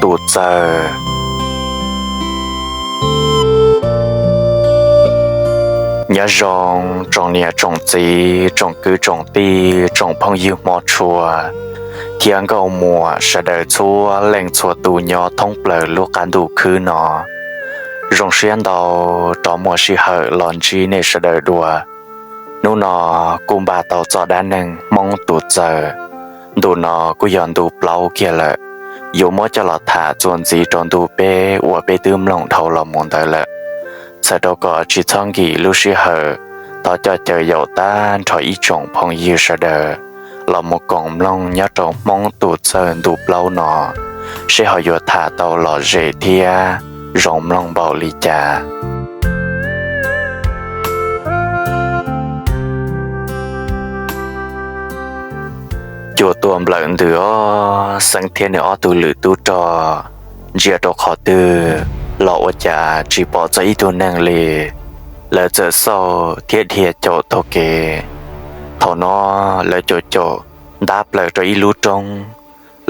tus txawg. Nyob zoo tsoom niam tsoom txiv tsoom kwv tsoom tij tsoom phooj ywg hmov tshua thiab nkauj muam sawv daws txhua leej txhua tus nyob thoob plaws lub qab ntuj khwb no. Zoo siab ntau rov muaj sij hawm los ntsib nej sawv daws dua. Hnub no kuj npaj tau txoj dab neeg Hmoob tus txawg. Ntu no kuj yog ntu plaub kiag lawm, yuav muab coj los tham txuas ntxiv rau ntu peb uas peb twb mloog dhau los mus ntawd lawm. Txhawm rau kom tsis txhob nkim lub sij hawm, thov coj caw yaum tag nrho ib tsoom phooj ywg sawv daws los mus koom mloog nyob rau Hmoob tus txawg ntu plaub no, seb ho yuav tham tau lom zem thiab zoo mloog npaum li cas. Cua tuaj nplawm ntws os, Xeeb thiab nws ob tug lwm tub rog ntsia rau qhov twg los ua cas tsis pom txog ib tug neeg li. Lawv txawm xauj thiab dhia caum taug kev. Thaum no lawv caum caum ntab plaws rau ib lub roob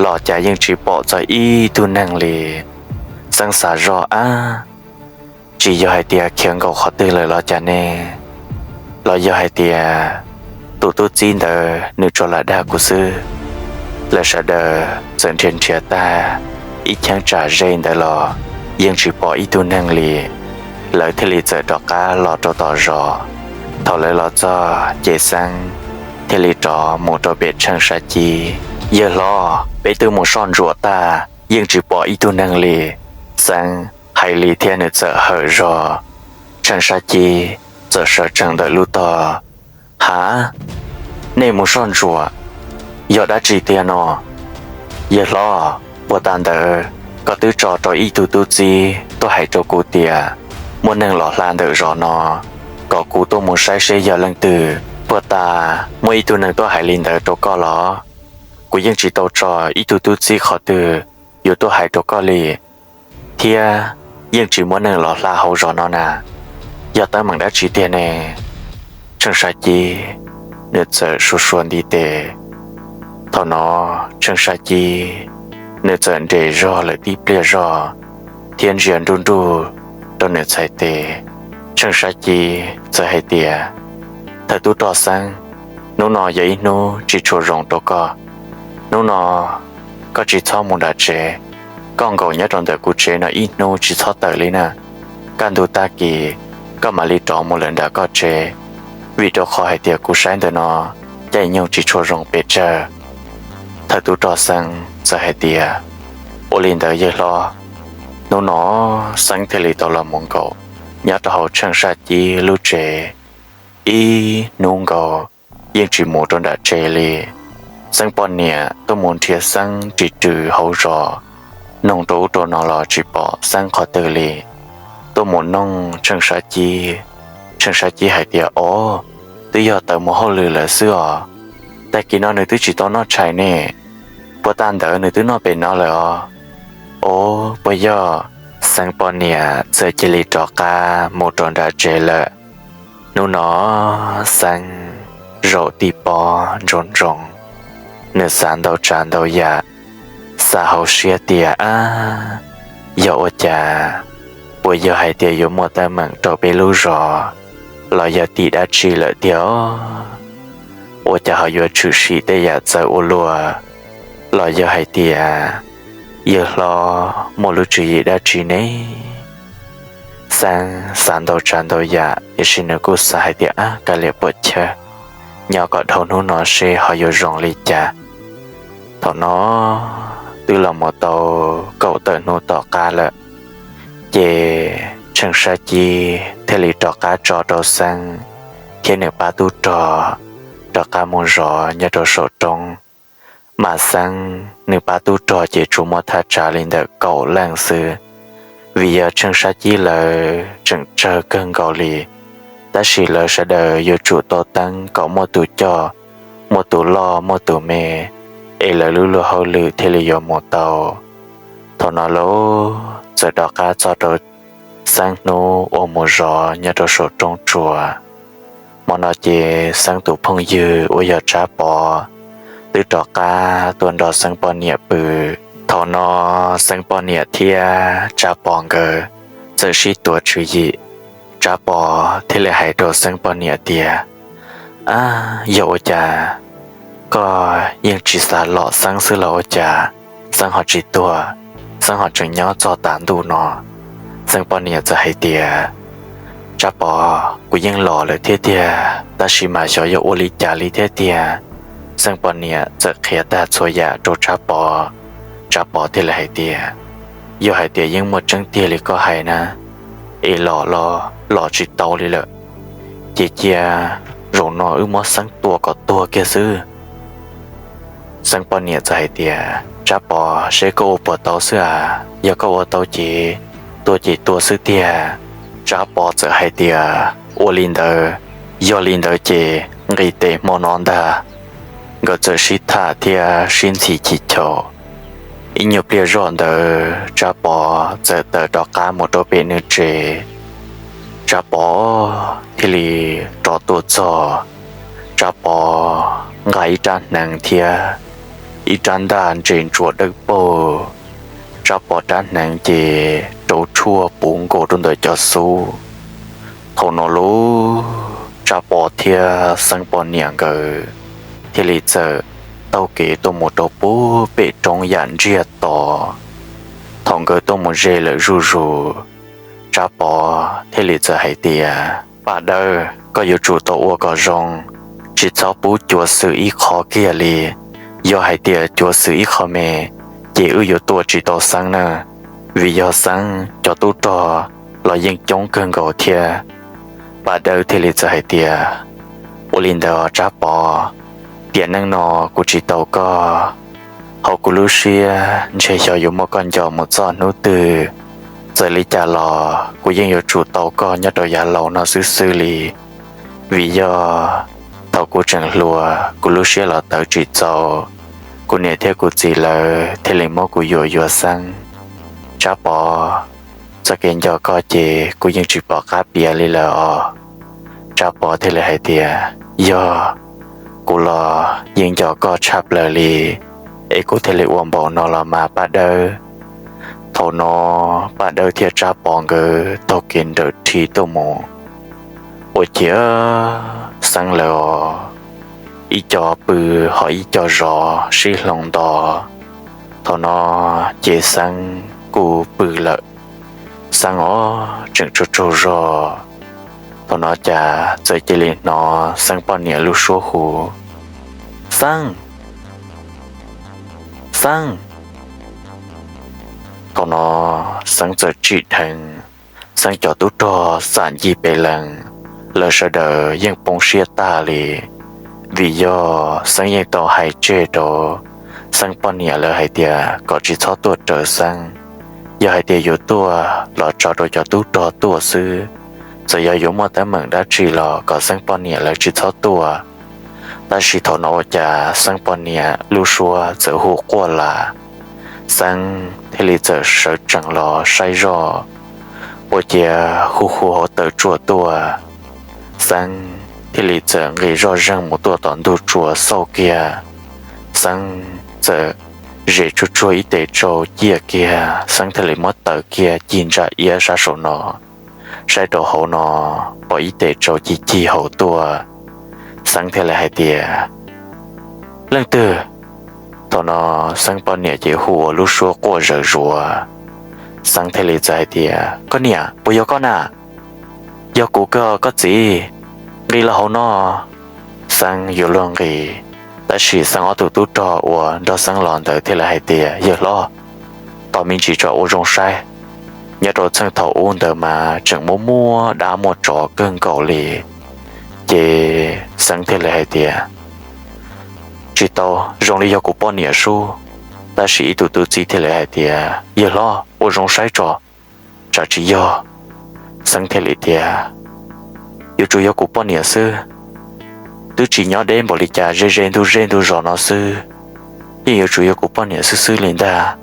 los cas yeej tsis pom txog ib tug neeg li. Xeeb xav zoj, ab, tsis yog hais tias khiav nkaus qhov twg lawm los cas ne? Los yog hais tias tus tub txib ntawd nws tso lam dag kuv xwb? Lawv sawv daws txawm nrhiav nrhiav tag ib cheeb tsam ze ntawd los yeej tsis pom ib tug neeg li. Lawv thiaj li txawm rov qab los rau tom zos. Thaum lawv los txog ces Xeeb thiaj li rov mus rau pem Tsheej Sab Cib. Yawg hlob, peb twb mus soj ntsuam tag yeej tsis pom ib tug neeg li. Xeeb hais li thiab nws txawm hawm zog. Tsheej Sab Cib txawm sawv tsees ntawm lub tog. Hav, nej mus soj ntsuam yog dab tsi tiag no? Yawg hlob, puag ta ntawd koj twb tso rau ib tug tub txib tuaj hais rau kuv tias muaj neeg los hla ntawm zos no, kom kuv tuaj mus saib seb yog leej twg. Puag ta muaj ib tug neeg tuaj hais li ntawd rau koj los? Kuv yeej tsis tau tso ib tug tub txib qhov twg yuav tuaj hais rau koj li, thiab yeej tsis muaj neeg los hla hauv zos no na. Yog teeb meem dab tsi tiag ne? Tsheej Sab Cib nws txawm sua sua ntiv tes. Thaum no Tsheej Sab Cib nws txawm nres zog lawm tib pliag zog thiab ntsia nruj nruj rau nws txhais tes. Tsheej Sab Cib txawm hais tias, thawj tub rog Xeeb, hnub no yog ib hnub tsis tshua zoo rau koj. Hnub no koj tsis txhob mus nram tsev, koj nkaum nyob rau ntawm kuv tsev no ib hnub tsis txhob tawm li na. Kaj ntug tag kis koj mam li rov mus lawm nram koj tsev, vim rau qhov hais tias kuv saib ntawm no caij nyoog tsis tshua zoo pes tsawg. Thawj tub rog Xeeb txawm hais tias, ua li ntawd yawg hlob. Hnub no Xeeb thiaj li tau los mus nkaum nyob rau hauv Tsheej Sab Cib lub tsev ib hnub nkaus, yeej tsis mus rau nram tsev li. Xeeb poj niam tuaj mus nrhiav Xeeb ris rws hauv zos, noog rau ub rau no los tsis pom Xeeb qhov twg li. Tuaj mus noog Tsheej Sab Cib, Tsheej Sab Cib hais tias, o, twb yog tawm mus hauj lwm lawm xwb os. Tag kis no nws twb tsis tau noj tshais ne, puag ta ntawd nws twb noj pem no lawm os. O, puas yog? Xeeb poj niam txawm cia li rov qab mus rau nram tsev lawm. Hnub no Xeeb zaum tib pob ntsoov ntsoov, nws xav ntau tsav ntau yam, xav hauv siab tias, ab, yog ua cas, puas yog hais tias yuav muaj teeb meem rau peb lub zos, los yog tim dab tsi lawm tiag? Ua cas ho yuav tshwm sim tej yam txawv ua luaj? Los yog hais tias yawg hlob muaj lub tswv yim dab tsi ne? Xeeb xav ntau tsav ntau yam tiam sis nws kuj xav hais tias, ab, kav liam puam chawj, nyob kom dhau hnub no seb ho yuav zoo li cas. Thaum no twb los mus tau kaum tawm hnub tom qab lawm, ces Tsheej Sab Cib thiaj li rov qab tso rau Xeeb thiab nws pab tub rog rov qab mus zov nyob rau saum roob. Mas Xeeb nws pab tub rog ces tsuas muaj thaj tsam li ntawm kaum leej xwb, vim yog Tsheej Sab Cib lawv tseem tsawg kawg nkaus li, tab sis lawv sawv daws yuav tsum tau teeb kom muaj tus coj, muaj tus loj, muaj tus me, es lawv lub luag hauj lwm thiaj li yuav mus tau. Thaum no lawv txawm rov qab txog rau Xeeb hnub uas mus zov nyob rau saum roob tsuas. Hmo no ces Xeeb tus phooj ywg uas yog Tsab Pov twb rov qab tuaj nrog Xeeb poj niam pw. Thaum no Xeeb poj niam thiab Tsab Pov nkawd txawm sib tuav tswv yim. Tsab Pov thiaj li hais rau Xeeb poj niam tias, Ab, yog ua cas koj yeej tsis xav lom Xeeb xwb los ua cas Xeeb ho tsis tuag, Xeeb ho tseem nyob txog tav ntuj no? Xeeb poj niam txawm hais tias, Tsab Pov, kuv yeej los lawm thiab tiag, tab sis mas xyov yog ua li cas li thiab tiag. Xeeb poj niam txawm qhia tag txhua yam rau Tsab Pov. Tsab Pov thiaj li hais tias, Yog hais tias yeej muaj tseeb tiag li koj hais na, es los los los tsis tau li lawm, ces cia zaum no wb muab Xeeb tua kom tuag kiag xwb. Xeeb poj niam txawm hais tias, Tsab Pov, seb koj ua puas tau xwb as, yog koj ua tau ces tua ces tua xwb tiag. Tsab Pov txawm hais tias, Ua li ntawd, yog li ntawd ces nqis tes hmo no ntag. Nkawd txawm sib tham thiab sib ntxhi chim chau. Ib nyuag pliag zoj ntawd Tsab Pov txawm tawm rov qab mus rau pem nws tsev. Tsab Pov thiaj li rov tuaj txog, Tsab Pov nqa ib rab hneev thiab ib rab ntaj ntses ntsuav dawb paug. Tsab Pov rab hneev ces rau tshuaj puv nkaus rau ntawm cov xub. Thaum no lub Tsab Pov thiab Xeeb poj niam nkawd thiaj li txawm taug kev tuaj mus rau puag pem roob yam ntsiag to. Thaum nkawd tuaj mus ze lawm zuj zus, Tsab Pov thiaj li txawm hais tias, Paj Dawb, koj yuav tsum tau ua kom zoo, tsis txhob pub cuav xwm ib qho kiag li. Yog hais tias cuav xwm ib qho me, ces wb yuav tua tsis tau Xeeb na, vim yog Xeeb cov tub rog los yeej coob kawg nkaus thiab. Paj Dawb thiaj li txawm hais tias, Ua li ntawd Tsab Pov, tiam neej no kuv tsis tau koj, hauv kuv lub siab ntshe xyov yuav muaj koj nco mus txog hnub twg. Txawm li cas los kuv yeej yuav tsum tau koj nyob rau yav laus no xwb xwb li, vim yog thaum kuv tseem hluas kuv lub siab los tawv tsis txaus, kuv niam thiab kuv txiv lawv thiaj li muab kuv yuam yuav Xeeb. Tsab Pov, txoj kev nco koj ces kuv yeej tsis pom qab piav li lawm os. Tsab Pov thiaj li hais tias, Yog, kuv los yeej nco koj tshaj plaws li, es kuv thiaj li ua npaum no los mas Paj Dawb. Thaum no Paj Dawb thiab Tsab Pov nkawd taug kev nrawm rhi tuaj mus, ua ciav Xeeb lawv os, ib co pw ho ib co zov sib hloov nto. Thaum no ces Xeeb kuj pw lawm. Xeeb os tseem tsaug tsaug zog. Thaum no cas txawm cia li hnov Xeeb poj niam lub suab hu, Xeeb, Xeeb. Thaum no Xeeb txawm tsim dheev, Xeeb cov tub rog xam ncig pes lees, lawv sawv daws yeej poob siab tag li, vim yog Xeeb yeej tau hais tseg rau Xeeb poj niam lawv hais tias kom tsis txhob tuaj raws Xeeb, yog hais tias yuav tuaj los tso rau cov tub rog tuaj xwb, txawm yog yuav muaj teeb meem dab tsi los kom Xeeb poj niam lawv tsis txhob tuaj. Tab sis thaum no ua cas Xeeb poj niam lub suab txawm hu quaj las. Xeeb thiaj li txawm sawv tsees los saib zoj, ua ciav hu hu hauv taw tsuag tuaj. Xeeb thiaj li txawm nqis zoj zeeg mus tuaj tom ntug tsua xauj kiag. Xeeb txawm zes tsuag tsuag ib tes tsau ciaj kiag, Xeeb thiaj li muab taws kiag cig ntsa iab sab saum no, saib rau hauv no pom ib tes tsau cig cig hauv tuaj. Xeeb thiaj li hais tias, Leej twg? Thaum no Xeeb poj niam ces hu ua lub suab quaj zawv zuav. Xeeb thiaj li txawm hais tias, Koj niam, puas yog koj na? Yog kuv kawg koj txiv, nqis los hauv no. Xeeb yuav luag nqis, tab sis Xeeb ob tug tub rog uas nrog Xeeb los ntawd thiaj li hais tias, Yawg hlob, tos me ntsis tso ua zoo saib. Nyob rau txheej thaum ub ntawd mas tseem muaj muaj dab muaj tsov kawg nkaus li. Ces Xeeb thiaj li hais tias, Tsis tau, zoo li yog kuv poj niam sub. Tab sis ib tug tub txib thiaj li hais tias, Yawg hlob, ua zoo saib tso, tsam tsis yog. Xeeb thiaj li tias, Yuav tsum yog kuv poj niam xwb, twb tsis nyob deb npaum li cas, ze ze ntug zej ntug zos no xwb, yeej yuav tsum yog kuv poj niam xwb xwb li ntag.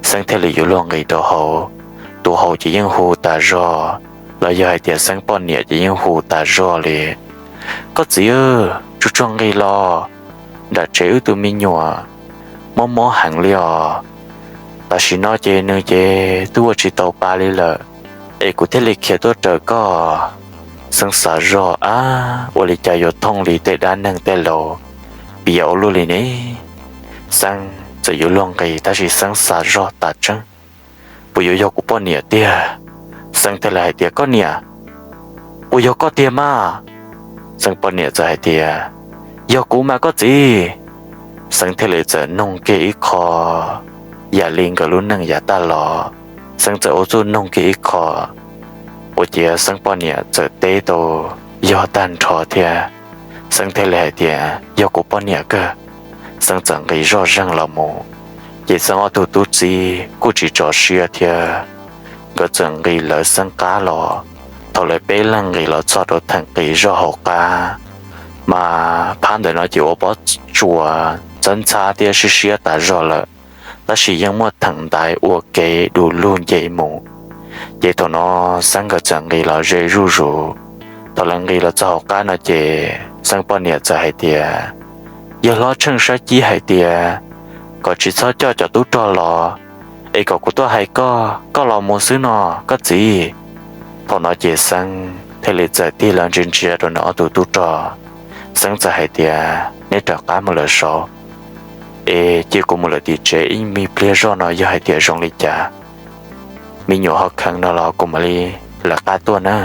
Xeeb thiaj li yuav luag nqis rau hauv, tus hauv ces yeej hu tas zog, los yog hais tias Xeeb poj niam ces yeej hu tas zog li, Koj txiv, tsuag tsuag nqis los, nram tsev wb tus me nyuam mob mob heev li os. tam sim no ces nws ces twb ua tsis tau pa li lawm, es kuv thiaj li khiav tuaj raws koj. Xeeb xav zog, ab, ua li cas yuav thooj li tej dab neeg tej laus piav ua luaj li ne. Xeeb txawm yuav luag nqis tab sis Xeeb xav zog tas tseeb, puas yuav yog kuv poj niam tiag? Xeeb thiaj li hais tias, koj niam, puas yog koj tiag mas? Xeeb poj niam txawm hais tias, yog kuv mas koj txiv. Xeeb thiaj li txawm noog kiag ib qho, yam li nkawd lub neej yav tag los, Xeeb txawm ua txuj noog kiag ib qho, ua ciav Xeeb poj niam txawm teb tau yog tag nrho thiab. Xeeb thiaj li hais tias yog kuv poj niam kawg. Xeeb txawm nqis zoj zeeg los mus, ces Xeeb ob tug tub txib kuj tsis tso siab thiab, nkawd txawm nqis lawv Xeeb qab los. Thaum lawv peb leeg nqis los txog rau theem qis zog hauv qab, mas phab ntawm no ces ua pob tsuas ntxhab ntxhab thiab siab siab tas zog lawm, tab sis yeej muaj theem ntaiv ua kev du lug nce mus. Ces thaum no Xeeb nkawd txawm nqis los ze zuj zus. Thaum lawv nqis los txog hauv qab no ces Xeeb poj niam txawm hais tias, yawg hlob tsheej sab cib hais tias kom tsis txhob coj cov tub rog los, es kom kuv tuaj hais koj, koj los mus xwb no, koj txiv. Thaum no ces Xeeb thiaj li txawm tig los ntsia ntsia rau nws ob tug tub rog. Xeeb txawm hais tias, neb rov qab mus lawm saud, es cia kuv mus lawm tim tsev ib me pliag zog no yog hais tias zoo li cas, me nyuam ho kheev no los kuv mam li lawv qab tuaj na.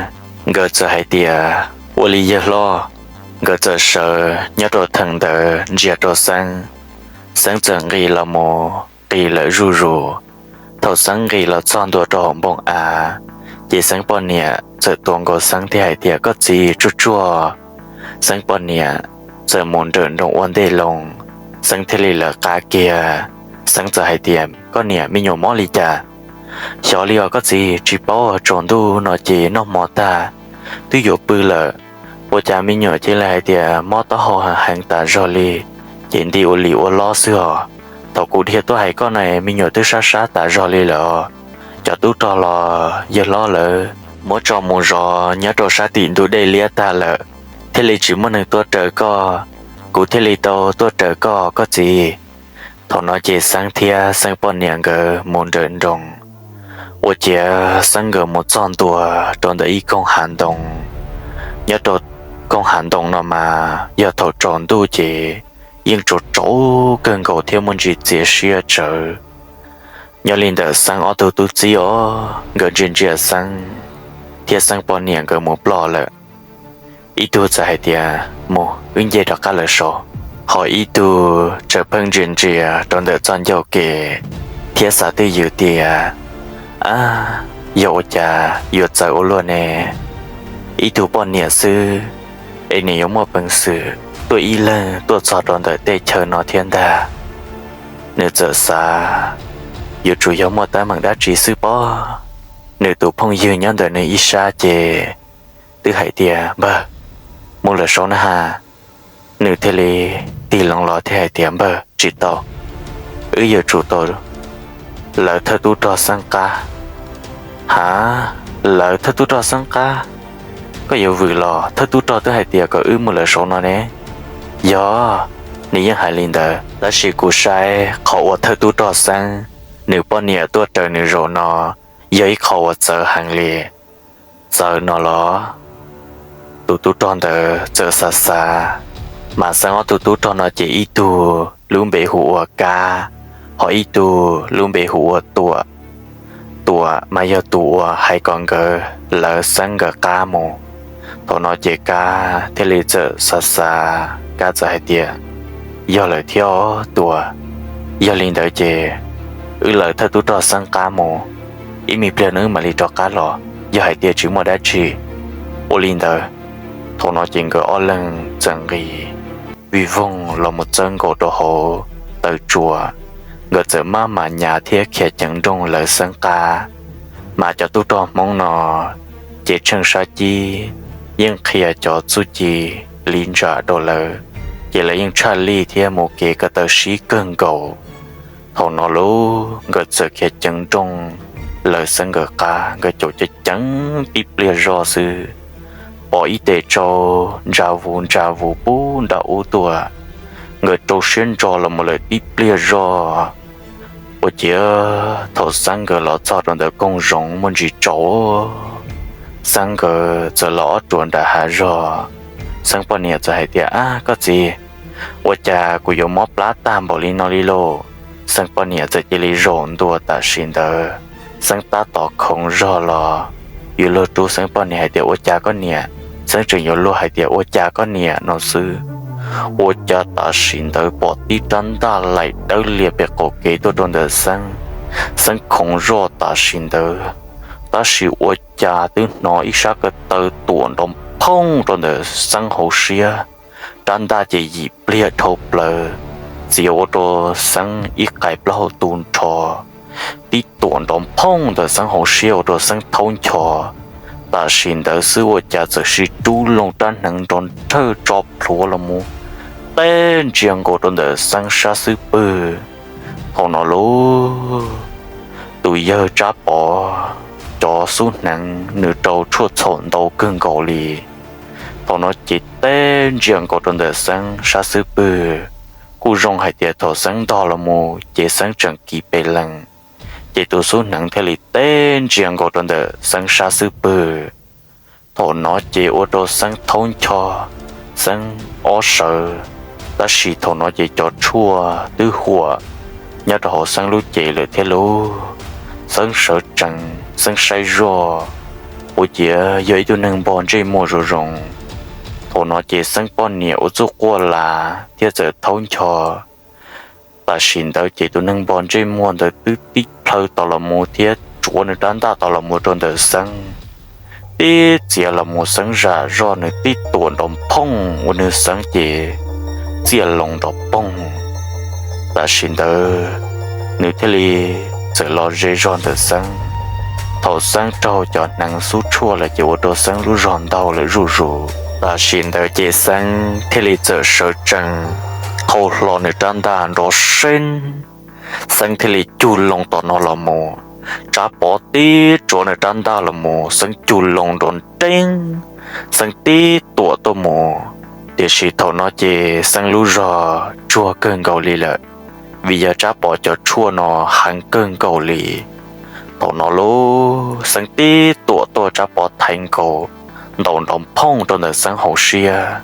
Nkawd txawm hais tias, ua li yawg hlob. Nkawd txawm sawv nyob rau theem ntawd ntsia rau Xeeb. Xeeb txawm nqis los mus qis lawm zuj zus. Thaum Xeeb nqis los txog ntua rau hauv npoo av, ces Xeeb poj niam txawm tuav nkaus Xeeb thiab hais tias, koj txiv, tsuag tsuag. Xeeb poj niam txawm mus nrawm nroos ua ntej loo, Xeeb thiaj li lawv qab kiag. Xeeb txawm hais tias, koj niam, me nyuam mob li cas? Xyov li os koj txiv, tsis paub, tsaus ntuj no ces noj hmo tag twb yuav pw lawm, ua cas me nyuam cia li hais tias mob taub hau heev tas zog li, ces nti ua li ua lob xwb os. Thaum kuv dhia tuaj hais koj na, me nyuam twb sab sab tas zog li lawm os. Cov tub rog los yawg hlob lawv muab tso mus zov nyob rau sab tim ntug dej liab tag lawm, thiaj li tsis muaj neeg tuaj raws koj, kuv thiaj li tau tuaj raws koj, koj txiv. Thaum no ces Xeeb thiab Xeeb poj niam nkawd mus nrawm nroos, ua ciav Xeeb nkawd mus txog ntua rau ntawm ib koog hav ntoo. Nyob rau koog hav ntoo no mas yog thaum tsaus ntuj ces yeej tsaus tsaus kawg nkaus thiab muaj ntsis txias siab tsawv. Nyob li ntawm Xeeb ob tug tub txib os, nkawd ntsia ntsia Xeeb thiab Xeeb poj niam nkawd mus ploj lawm. Ib tug txawm hais tias, mus, wb nce rov qab lawm saud. Ho ib tug tseem pheej ntsia ntsia rau ntawm txoj ncauj kev thiab xav twj ywm tias, ab, yog ua cas yuav txawv ua luaj ne? Ib tug poj niam xwb es nws yuav muaj peev xwm tuaj ib leeg tuaj txog rau ntawm tej chaw no thiab ntag. Nws txawm xav, yuav tsum yog muaj teeb meem dab tsi xwb pob. Nws tus phooj ywg nyob ntawm nws ib sab ces twb hais tias, npawg, mus lawm saud na has. Nws thiaj li tig loo los thiab hais tias, npawg, tsis tau, wb yuav tsum tau lawv thawj tub rog Xeeb qab. Ha, lawv thawj tub rog Xeeb qab? Koj yuav vwm los? Thawj tub rog twb hais tias kom wb mus lawm saud no ne. Yog, nws yeej hais li ntawd, tab sis kuv saib qhov uas thawj tub rog Xeeb nws poj niam tuaj raws nws zaum no yog ib qho uas txawv heev li. Txawv no los? Tus tub rog ntawd txawm xav xav, mas Xeeb ob tug tub rog no ces ib tug lub npe hu ua Kab, ho ib tug lub npe hu ua Tuam. Tuam mas yog tus uas hais kom nkawd lawv Xeeb nkawd qab mus. Thaum no ces Kab thiaj li txawm xav xav, Kab txawm hais tias, yog lawm thiab os Tuam. Yog li ntawd ces wb lawv thawj tub rog Xeeb qab mus, ib me pliag no wb mam li rov qab los, yog hais tias tsis muaj dab tsi. Ua li ntawd, thaum no ces nkawd ob leeg txawm nqis vij voog los mus txawb nkaus rau hauv taw tsua. Nkawd txawm maj mam nyas thiab khiav ceev nrooj lawv Xeeb qab. Mas cov tub rog Hmoob no ces tsheej sab cib yeej qhia cov txuj ci li ntsam rau lawv, ces lawv yeej tshaj lij thiab mus kev ko taw sib kawg nkaus. Thaum no lub nkawd txawm khiav ceev nrooj lawv Xeeb nkawd qab, nkawd caum ceev ceev tib pliag zog xwb, pom ib tes tsau ntsa vus ntsa vus pub nram ub tuaj. Nkawd rau siab ntso los mus lawm tib pliag zog, ua Ces thaum Xeeb nkawd los txog rau ntawm koog zoov muaj ntsis tsaus, Xeeb nkawd txawm los ob ruam nram hav zog. Xeeb poj niam txawm hais tias, Ab koj txiv, ua cas kuv yuav mob plab tag npaum li no li lauj? Xeeb poj niam txawm cia li zaum ntua tam sim ntawd. Xeeb tab tom khoov zog los yuav luag rub Xeeb poj niam hais tias, Ua cas koj niam? Xeeb tseem yuav luag hais tias, Ua cas koj niam? no xwb. Ua cas tam sim ntawd pom tib rab ntaj laim dawb lias pem qaum kev tuaj rau ntawm Xeeb. Xeeb khoov zoj tam sim ntawd, tab sis ua cas twb hnov ib sab ko taw tuam nrov phooj rau ntawm Xeeb hauv siab. Rab ntaj ces yim pliag dhau plaws, txiav ua rau Xeeb ib qais plaub hau tu nrho. Tib tuam nrov phooj ntawm Xeeb hauv siab ua rau Xeeb thaub ncho. Tam sim ntawd xwb ua cas txawm sis rub loo rab hneev nrov nrhawj tso plhuav los mus, teb ntsia nkaus rau ntawm Xeeb sab xub pwg. Thaum no lauj, tus yawg Tsab Pov cov xub hneev nws rau tshuaj txhaum ntau kawg nkaus li. Thaum no ces teb ntsia nkaus rau ntawm Xeeb sab xub pwg, kuj zoo hais tias thaum Xeeb ntog los mus ces Xeeb tseem kis pes lees, ces tus xub hneev thiaj li teb ntsia nkaus rau ntawm Xeeb sab xub pwg. Thaum no ces ua rau Xeeb thaub ncho, Xeeb ob sawv, tab sis thaum no ces cov tshuaj twb huam nyob rau hauv Xeeb lub cev lawm thiab lauj. Xeeb sawv tsees, Xeeb saib zoj, ua ciav yog ib tug neeg npog ntsej muag zoo zoo. Thaum no ces Xeeb poj niam ua txuj quaj las thiab txawm thaub ncho. Tam sim ntawd ces tus neeg npog ntsej muag ntawd twb tib plhaw tau los mus thiab tsuav nws rab ntaj tau los mus rau ntawm Xeeb. Tib txiav los mus Xeeb zam zoj nws tib tuam nrov phooj ua nws Xeeb ces txiaj loo nrov poog. Tam sim ntawd nws thiaj li txawm los ze zog ntawm Xeeb. Thaum Xeeb raug cov hneev xub tshuaj lawm ces ua rau Xeeb lub zog ntaug lawm zuj zus. Tam sim ntawd ces Xeeb thiaj li txawm sawv tsees qhau hlo nws rab ntaj nrov seeb. Xeeb thiaj li cug loo tom no los mus, Tsab Pov tib tsuav nws rab ntaj los mus, Xeeb cug loo nrov nreeb, Xeeb tib tuam tuaj mus. Tiam sis thaum no ces Xeeb lub zog tsuag kawg nkaus li lawm, vim yog Tsab Pov cov tshuaj no heev kawg nkaus li. Thaum no lauj, Xeeb tib tuam tuaj Tsab Pov thaiv nkaus, ntaus nrov phooj rau ntawm Xeeb hauv siab.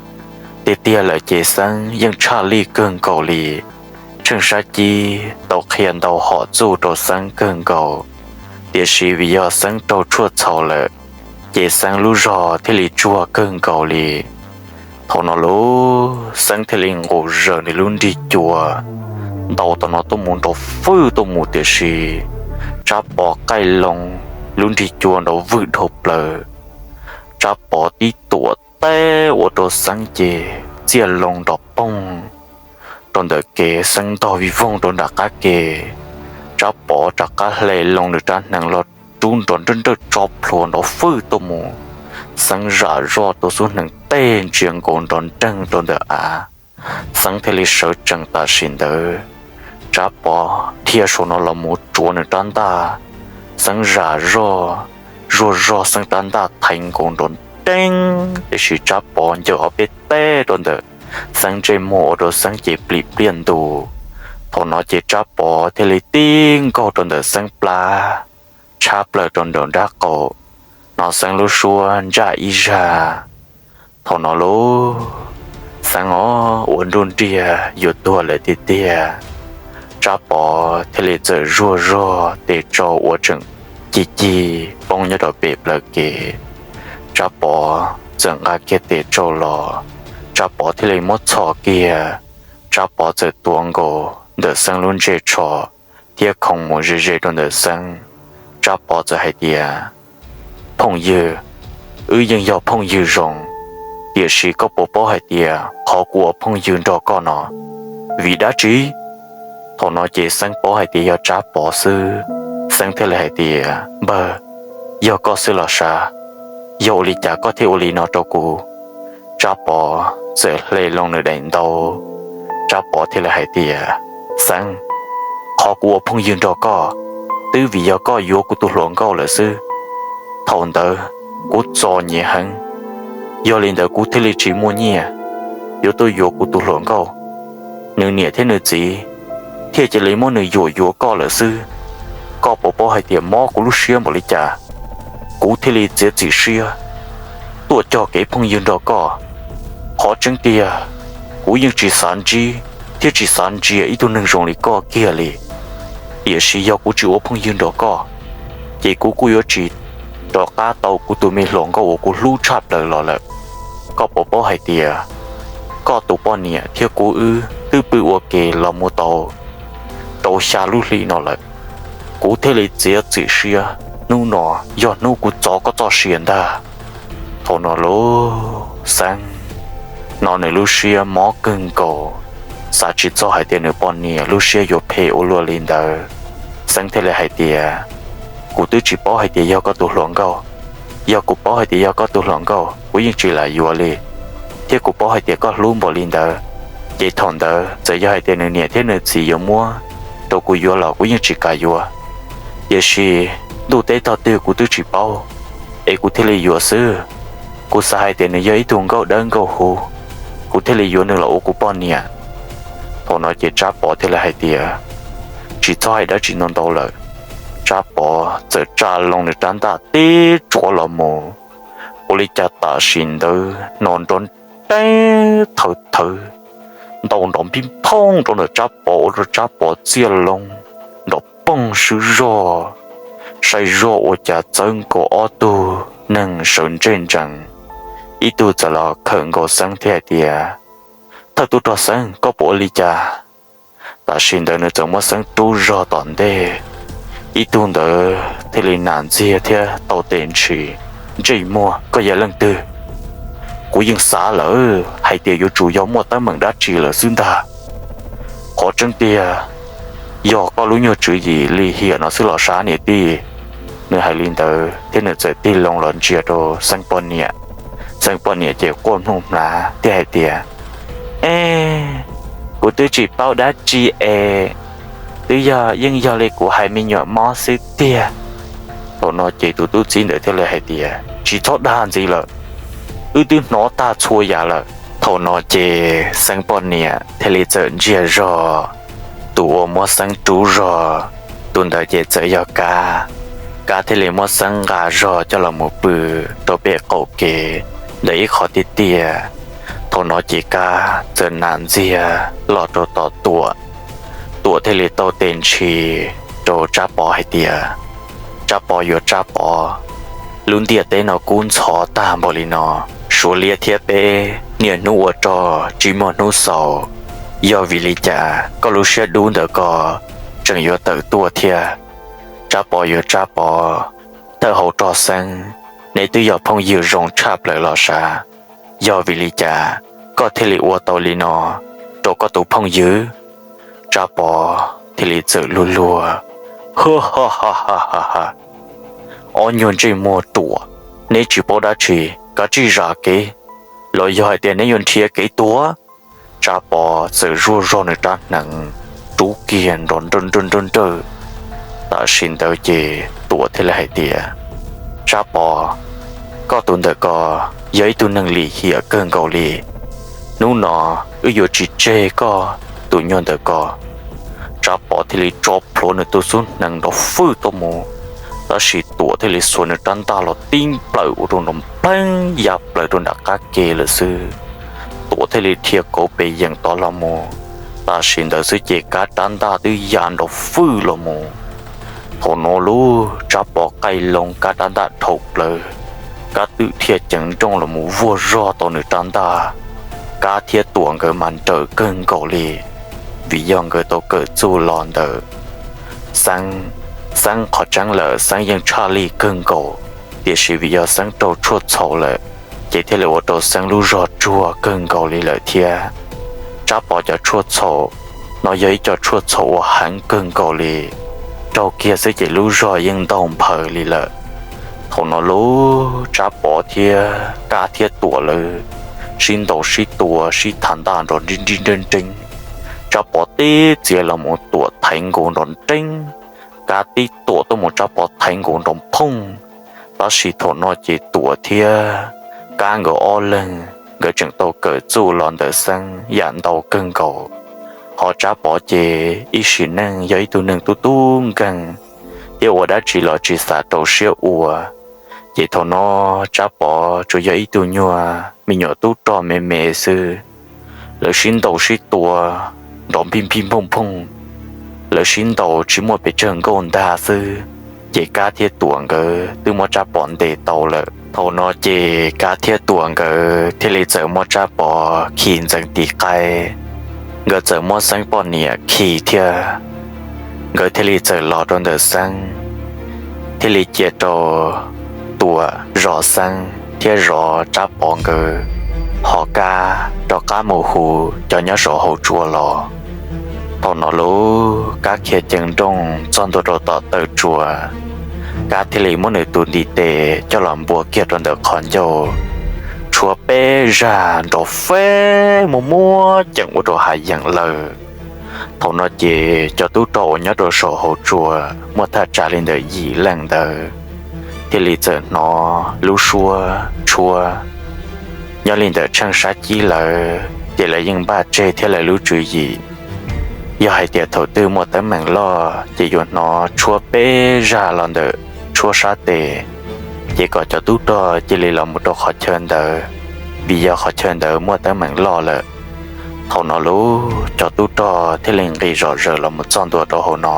Tiag tiag lawm ces Xeeb yeej tshaj lij kawg nkaus li, tsheej sab cib tau qhia ntau hom txuj rau Xeeb kawg nkaus. Tiam sis vim yog Xeeb raug tshuaj txhaum lawm, ces Xeeb lub zog thiaj li tsuag kawg nkaus li. Thaum no lauj, Xeeb thiaj li nqus zawm nws lub nrig cua ntaus tom no tuaj mus nrov fwj tuaj mus, tiam sis Tsab Pov qaij loo, lub nrig cua nrov vwm dhau plaws. Tsab Pov tib tuam teb ua rau Xeeb ces txiaj loo nrov poog rau ntawm kev, Xeeb ntog vij voog rau nram qab ke. Tsab Pov rov qab hle loo nws rab hneev los rub nrov nrawj nrawj tso plhuav nrov fwj tuaj mus. Xeeb zam zoj tus xub hneev tej ntsia nkaus nrov nreeg rau ntawm av. Xeeb thiaj li sawv tsees tam sim ntawd. Tsab Pov dhia saum no los mus tsuav nws rab ntaj. Xeeb zam zoj, zuaj zog Xeeb rab ntaj thaiv nkaus nrov nreeg, tiam sis Tsab Pov ncaws ob peb teg rau ntawm Xeeb ntsej muag ua rau Xeeb ces plim pliaj ntus. Thaum no ces Tsab Pov thiaj li tib nkaug rau ntawm Xeeb plab, tshab plaws rau nraum nrab qaum, hnov Xeeb lub suab ntsaj ib zag. Thaum no lauj, Xeeb ob ua nruj nriag yuav tuag lawm tiag tiag. Tsab Pov thiaj li txawm zuaj zog tes tsau uas tseem cig cig poob nyob rau pem plawv kev. Tsab Pov txawm nqa kiag tes tsau los, Tsab Pov thiaj li muab txhos kiag. Tsab Pov txawm tuav nkaus ntawm Xeeb lub ntsej tsho thiab khoov mus ze ze rau ntawm Xeeb. Tsab Pov txawm hais tias, Phooj ywg, wb yeej yog phooj ywg zoo, tiam sis koj puas paub hais tias qhov kuv ua phooj ywg nrog koj no vim dab tsi? Thaum no ces Xeeb paub hais tias yog Tsab Pov xwb. Xeeb thiaj li hais tias, Npawg, yog koj xwb los sav, yog ua li cas koj thiaj ua li no rau kuv? Tsab Pov txawm hle loo nws daim ntaub. Tsab Pov thiaj li hais tias, Xeeb, qhov kuv ua phooj ywg nrog koj, twb vim yog koj yuav kuv tus hluas nkauj lawm xwb. Thaum ntawd kuv txom nyem heev, yog li ntawd kuv thiaj li tsis muaj nyiaj yuav tuaj yuav kuv tus hluas nkauj. Nws niam thiab nws txiv thiaj cia li muab nws yuam yuav koj lawm xwb. Koj puas paub hais tias mob kuv lub siab npaum li cas, kuv thiaj li txiav txim siab tuaj cog kev phooj ywg nrog koj. Qhov tseeb tiag, kuv yeej tsis xav ntsib thiab tsis xav ntsia ib tug neeg zoo li koj kiag li. Tiam sis yog kuv tsis ua phooj ywg nrog koj, ces kuv kuj yuav tsis rov qab tau kuv tus me hluas nkauj uas kuv hlub tshaj plaws los lawm. Koj puas paub hais tias koj tus poj niam thiab kuv wb twb pw ua ke los mus tau rau xya lub hli no lawm. Kuv thiaj li txiav txim siab, hnub no yog hnub kuv txov koj txoj sia ntag. Thaum no lub Xeeb no nws lub siab mob kawg nkaus, xav tsis txog hais tias nws poj niam lub siab yuav phem ua luaj li ntawd. Xeeb thiaj li hais tias, kuv twb tsis paub hais tias yog koj tus hluas nkauj. Yog kuv paub hais tias yog koj tus hluas nkauj, kuv yeej tsis lam yuav li. Thiab kuv paub hais tias koj hlub npaum li ntawd, ces thaum ntawd txawm yog hais tias nws niam thiab nws txiv yuav muab rau kuv yuav los kuv yeej tsis kam yuav. Tiam sis ntuj teb tog twg kuv twb tsis paub, es kuv thiaj li yuav xwb. Kuv xav hais tias nws yog ib tug nkauj dawb nkauj huv, kuv thiaj li yuav nws los ua kuv poj niam. Thaum no ces Tsab Pov thiaj li hais tias, tsis txhob hais dab tsi ntau ntau lawm. Tsab Pov txawm tsa loo nws rab ntaj tib tsuav los mus, ua li cas tam sim ntawd no nrov nreeb thawv thawv, ntaus nrov npij nphooj rau ntawm Tsab Pov ua rau Tsab Pov txiaj loo nrov poog swb zog. Saib zog ua cas txawb nkaus ob tug neeg sawv ntsej ntsees, ib tug txawm los khawm nkaus Xeeb thiab hais tias, thawj tub rog Xeeb, koj puas ua li cas? Tam sim ntawd nws txawm muab Xeeb rub zog tom ntej, ib tug ntawd thiaj li nam ntxiag thiab tau tes ntshis, ntsej muag, koj yog leej twg? Kuv yeej xav lawm hais tias yuav tsum yog muaj teeb meem dab tsi lawm xwb ntag. Qhov tseeb tiag, yog koj lub nyuag tswv yim lim hiam no xwb los sav niam tij. Nws hais li ntawd thiab nws txawm tig loo los ntsia rau Xeeb poj niam. Xeeb poj niam ces quaj mloog hnav thiab hais tias, e, kuv twb tsis paub dab tsi es, twb yog yeej yog li kuv hais me nyuam mob xwb tiag. Thaum no ces tus tub txib ntawd thiaj li hais tias, tsis txhob dag ntxiv lawm, wb twb hnov tag txhua yam lawm. Thaum no ces Xeeb poj niam thiaj li txawm ntsiag zog, tus uas muab Xeeb rub zog, tus ntawd ces txawm yog Kab. Kab thiaj li muab Xeeb nqa zog coj los mus pw rau pem qaum kev ntawm ib qho tiaj tiaj. Thaum no ces Kab txawm nam ntxiag los rau tom Tuam. Tuam thiaj li tau tes ntshis rau Tsab Pov hais tias, Tsab Pov yuav Tsab Pov, lub ntiaj teb no kub ntxhov tag npaum li no, Suav liab thiab peb niaj hnub ua rog tsis muaj hnub xaus, yog vim li cas koj lub siab dub ntawm ko tseem yuav tawm tuaj thiab? Tsab Pov yuav Tsab Pov, thawj hauv rog Xeeb, neb twb yog phooj ywg zoo tshaj plaws los sav, yog vim li cas koj thiaj li ua tau li no rau koj tus phooj ywg? Tsab Pov thiaj li txawm luag luag, ha ha ha ha ha ha, ob nyuag ntsej muag ruam, neb tsis paub dab tsi, kav tsij zam kev, los yog hais tias neb yuav nrhiav kev tuag. Tsab Pov txawm zuaj zog nws rab hneev rub kiag nrov nrawj nrawj nrawj nrawj. Tam sim ntawd ces Tuam thiaj li hais tias, Tsab Pov, koj tus ntawm ko yog ib tug neeg lim hiam kawg nkaus li. Hnub no wb yuav tsis tseg koj tus nyuag ntawm ko. Tsab Pov thiaj li tso plhuav nws tus xub hneev nrov fwj tuaj mus, tab sis Tuam thiaj li xuas nws rab ntaj los tib nplawm ua rau nrov npleeb ya plaws rau nram qab ke lawm xwb. Tuam thiaj li dhia kauv pes yeem tod los mus, tam sim ntawd xwb ces Kab rab ntaj twb ya nrov fwj los mus. Thaum no lub Tsab Pov qaij loo Kab rab ntaj dhau plaws, Kab twb dhia ceev nrooj los mus vuag zog tau nws rab ntaj. Kab thiab Tuam nkawd mas nrawm kawg nkaus li, vim yog nkawd tau kawm txuj los ntawm Xeeb. Xeeb qhov tseeb lawm Xeeb yeej tshaj lij kawg nkaus, tiam sis vim yog Xeeb raug tshuaj txhaum lawm, ces thiaj li ua rau Xeeb lub zog tsuag kawg nkaus li lawm thiab. Tsab Pov cov tshuaj txhaum no yog ib co tshuaj txhaum uas heev kawg nkaus li, raug kiag xwb ces lub zog yeej ntaug nphaws li lawm. Thaum no lub Tsab Pov thiab Kab thiab Tuam lawv sib ntaus sib tua sib tham ntaj nrov nrib nrib nreeb nreeb. Tsab Pov tib txiav los mus Tuam thaiv nkaus nrov nreeb, Kab tib tuam tuaj mus Tsab Pov thaiv nkaus nrov phooj. Tab sis thaum no ces Tuam thiab Kab nkawd ob leeg nkawd tseem tau kawm txuj los ntawm Xeeb yam ntau kawg nkaus. Ho Tsab Pov ces ib sim neej yog ib tug neeg tub tub nkeeg thiab ua dab tsi los tsis xav rau siab ua. Ces thaum no Tsab Pov tsuas yog ib tug nyuag me nyuam tub rog me me xwb. Lawv sib ntaus sib tua nrov npij npij nphooj nphooj, lawv sib ntaus tsis muaj pes tsawg nkauj ntag xwb. Ces Kab thiab Tuam nkawd twb muab Tsab Pov ntes tau lawm. Thaum no ces Kab thiab Tuam nkawd thiaj li txawm muab Tsab Pov khi ntxeev tiv qaib, nkawd txawm muab Xeeb poj niam khi thiab. Nkawd thiaj li txawm los rau ntawm Xeeb, thiaj li cia rau Tuam zov Xeeb thiab zov Tsab Pov nkawd, ho Kab rov qab mus hu cov nyob saum hauv tsua los. Thaum no lub Kab khiav ceev nrooj txog ntua rau tom taw tsua, Kab thiaj li muab nws tus ntiv tes coj los npua kiag rau ntawm qhov ncauj, tshuav peb zaj nrov feb muaj muab ceem ua rau hav yeem lawm. Thaum no ces cov tub rog uas nyob rau saum hauv tsua muaj thaj tsam li ntawm yim leej ntawd thiaj li txawm hnov lub suab tshuab. Nyob li ntawm Tsheej Sab Cib lawv ces lawv yeej npaj tseg thiab lawv lub tswv yim, yog hais tias thaum twg muaj teeb meem loj ces yuav hnov tshuab peb zaj los ntawm tshuab sab tes, ces kom cov tub rog cia li los mus rau qhov chaw ntawd, vim yog qhov chaw ntawd muaj teeb meem loj lawm. Thaum no lub cov tub rog thiaj li nqis zom zaws los mus txog ntua rau hauv no,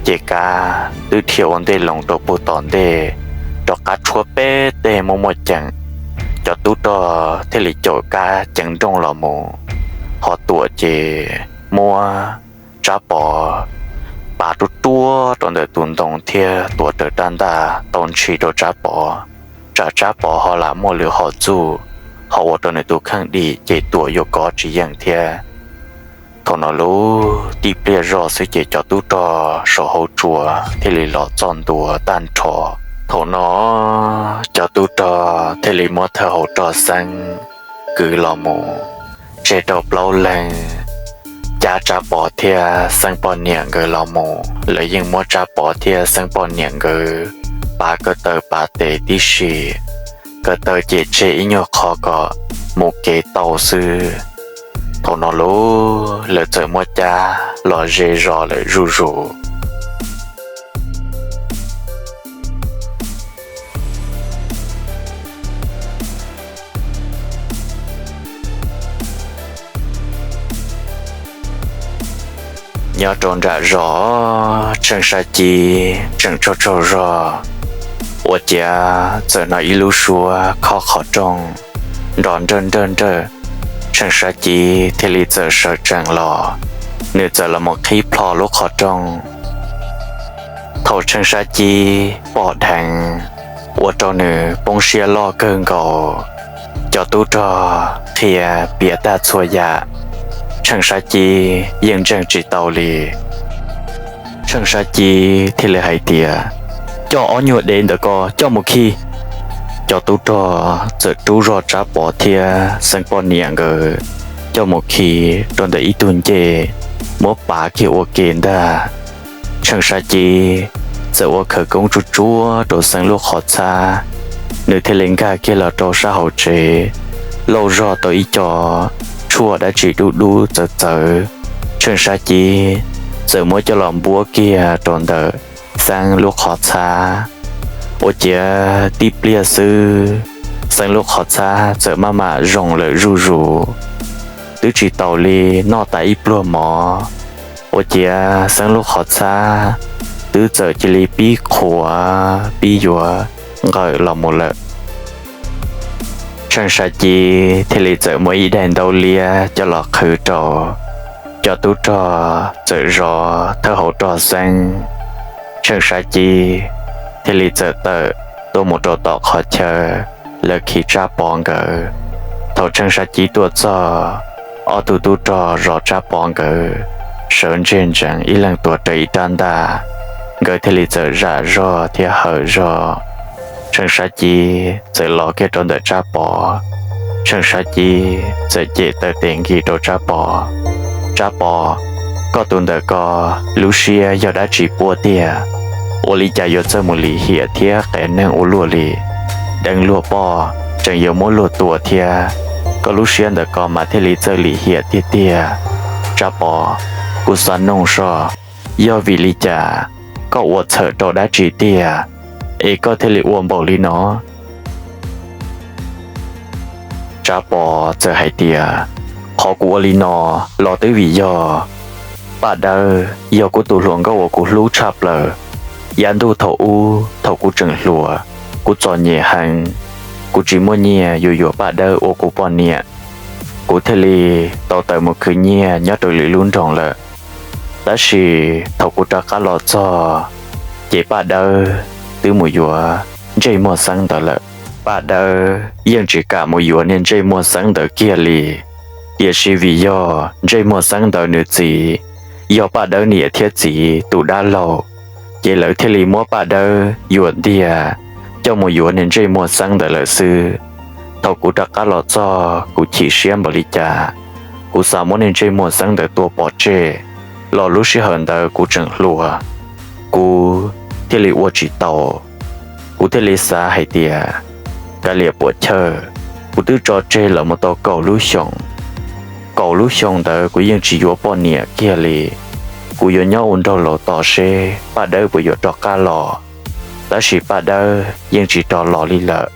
ces Kab twb dhia ua ntej loo rau puag tom ntej, rov qab tshuab peb teg muaj muaj ceem. Cov tub rog thiaj li caum Kab ceev nrooj los mus, ho Tuam ces muab Tsab Pov pav ruaj ruaj rau ntawm tus ntoo thiab tuav rawv rab ntaj tau ntshis rau Tsab Pov, tsam Tsab Pov ho lam muaj lwm hom txuj ho ua rau nws tus kheej dim ces Tuam yuav kov tsis yeem thiab. Thaum no lub tib pliag zog xwb ces cov tub rog saum hauv tsua thiaj li los txog ntua tag nrho. Thaum no cov tub rog thiaj li muab thawj hauv rog Xeeb kwv los mus, tseg rau plaub leeg, cab Tsab Pov thiab Xeeb poj niam nkawd los mus. Lawv yeej muab Tsab Pov thiab Xeeb poj niam nkawd pav ko taw pav tes tib si, ko taw ces tseg ib nyuag qho kom mus kev tau xwb. Thaum no lub lawv txawm muab cab los ze zos lawm zuj zus. Nyob rau nram zos, Tsheej Sab Cib tseem tsaug tsaug zog, ua ciav txawm hnov ib lub suab khob qhov rooj nrov nrawj nrawj nrawj. Tsheej Sab Cib thiaj li txawm sawv tsees los, nws txawm los mus qhib plho lub qhov rooj. Thaum Tsheej Sab Cib pom dheev, ua rau nws poob siab loj kawg nkaus. Cov tub rog qhia piav tag txhua yam, Tsheej Sab Cib yeej ntseeg tsis tau li. Tsheej Sab Cib thiaj li hais tias, Coj ob nyuag dev ntawm ko coj mus khi. Cov tub rog txawm rub zog Tsab Pov thiab Xeeb poj niam nkawd coj mus khi rau ntawm ib tug ncej, muab pav kiag ua ke ntag. Tsheej Sab Cib txawm ua khawv koob tsuag tsuag rau Xeeb lub qhov txhab, nws thiaj li nkag kiag los rau sab hauv tsev, lauj zog tau ib co tshuaj dab tsi dub dub txawv txawv. Tsheej Sab Cib txawm muab coj los npuab kiag rau ntawm Xeeb lub qhov txhab. Ua ciav tib pliag xwb, Xeeb lub qhov txhab txawm maj mam zoo lawm zuj zus, twb tsis taus li noj tas ib pluag mov. Ua ciav Xeeb lub qhov txhab twb txawm cia li pib qhuav pib yuav nqawm los mus lawm. Tsheej Sab Cib thiaj li txawm muab ib daim ntaub liab coj los qhwv rau. Cov tub rog txawm zov thawj hauv rog Xeeb. Tsheej Sab Cib thiaj li txawm tawm tuaj mus rau tom qhov chaw lawv khi Tsab Pov nkawd. Thaum Tsheej Sab Cib tuaj txog, ob tug tub rog zov Tsab Pov nkawd sawv ntseg ntsees ib leeg tuav rawv ib rab ntaj, nkawd thiaj li txawm zam zog thiab hawm zog. Tsheej Sab Cib txawm los kiag rau ntawm Tsab Pov. Tsheej Sab Cib txawm cem taw tes nkis rau Tsab Pov. Tsab Pov, koj tus ntawm ko lub siab yog dab tsi puab tiag? Ua li cas yuav txawj mus lim hiam thiab qev neeg ua luaj li? Deev luag poj tseem yuav muab luag tua thiab, koj lub siab ntawm ko mas thiaj li txawj lim hiam tiag tiag. Tsav Pov, kuv xav noog soj, yog vim li cas koj ua txhawm rau dab tsi tiag es koj thiaj li ua npaum li no? Tsav Pov txawm hais tias, qhov kuv ua li no los twb vim yog Paj Dawb yog kuv tus hluas nkauj uas kuv hlub tshaj plaws. Yav ntuj thaum ub thaum kuv tseem hluas, kuv txom nyem heev, kuv tsis muaj nyiaj yuav yuav Paj Dawb ua kuv poj niam. Kuv thiaj li tau tawm mus khwv nyiaj nyob rau lwm lub nroog lawm. Tab sis thaum kuv rov qab los txog, ces Paj Dawb twb mus yuav ntsej muag xeeb ntawd lawm. Paj Dawb yeej tsis kam mus yuav niag ntsej muag xeeb ntawd kiag li, tiam sis vim yog ntsej muag xeeb ntawd nws txiv yog Paj Dawb niam thiab txiv tus dab laug, ces lawv thiaj li muab Paj Dawb yuam ntiag coj mus yuav niag ntsej muag xeeb ntawd lawm xwb. Thaum kuv rov qab los txog kuv chim siab npaum li cas, kuv xav muab niag ntsej muag xeeb ntawd tua pov tseg, los lub sij hawm ntawd kuv tseem hluas, kuv thiaj li ua tsis tau. Kuv thiaj li xav hais tias, kav liam puam chawj, kuv twb tso tseg los mus tau kaum lub xyoos. Kaum lub xyoo ntawd kuv yeej tsis yuav poj niam kiag li. Kuv yuav nyob ua nraug laus tos seb Paj Dawb puas yuav rov qab los, tab sis Paj Dawb yeej tsis rov los li lawm.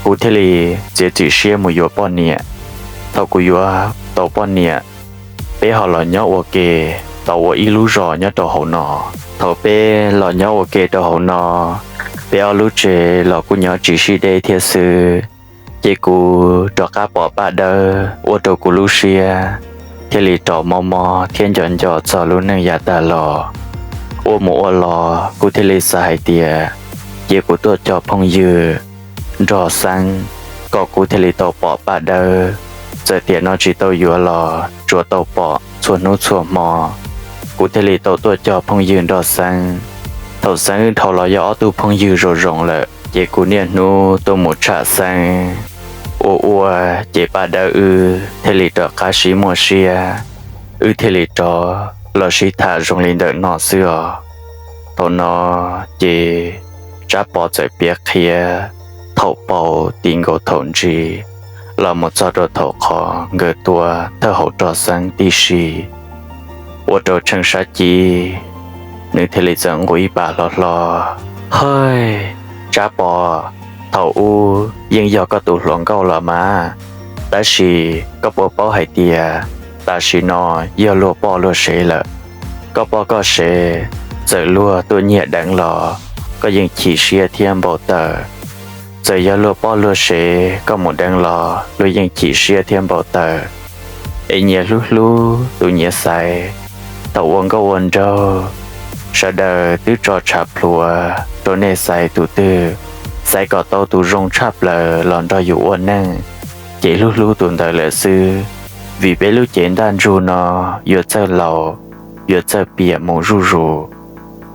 Kuv thiaj li txiav txim siab mus yuav poj niam. Thaum kuv yuav tau poj niam, peb ho los nyob ua ke tau ua ib lub zos nyob rau hauv no. Thaum peb los nyob ua ke rau hauv no, peb ob lub tsev los kuj nyob tsis sib deb thiab xwb. Ces kuv rov qab pom Paj Dawb ua rau kuv lub siab thiaj li rov mob mob thiab nco nco txog lub neej yav tag los. Ua mus ua los kuv thiaj li xav hais tias, cia kuv tuaj cog phooj ywg nrog Xeeb, kom kuv thiaj li tau pom Paj Dawb. Txawm tiam no tsis tau yuav los tsuas tau pom txhua hnub txhua hmo. Kuv thiaj li tau tuaj cog phooj ywg nrog Xeeb. Thaum Xeeb wb dhau los yog ob tug phooj ywg zoo zoo lawm, ces kuv niaj hnub tuaj mus tsham Xeeb. Ua ua ces Paj Dawb wb thiaj li rov qab sib muaj siab, wb thiaj li rov los sib tham zoo li ntawm no xwb os. Thaum no ces Tsab Pov txawm piav qhia thaum paub ti nkaus thaum ntsis los mus txog rau thaum qhov nkawd tua thawj hauv rog Xeeb tib si, ua rau Tsheej Sab Ci nws thiaj li txawm nqus ib pas hlo hlo. Hawj, Tsab Pov, thaum ub yeej yog koj tus hluas nkauj los mas, tab sis koj puas paub hais tias tam sim no yog luag poj luag sev lawm. Koj poj koj sev, txawm luag tuaj nyiag deev los koj yeej chim siab thiab npau taws. Txawm yog luag poj luag sev koj mus deev los luag yeej chim siab thiab npau taws. Es nyias hlub hlub tus nyias xaiv, thaum ua nkauj ua nraug, sawv daws twb tso tshav plhuav rau nej xaiv tus twg, xaiv kom tau tus zoo tshaj plaws los nrog yus ua neej, ces hlub hlub tus ntawd lawm xwb. Vim peb lub cev ntaj ntsug no yuav txawj laus, yuav txawj piam mus zuj zus.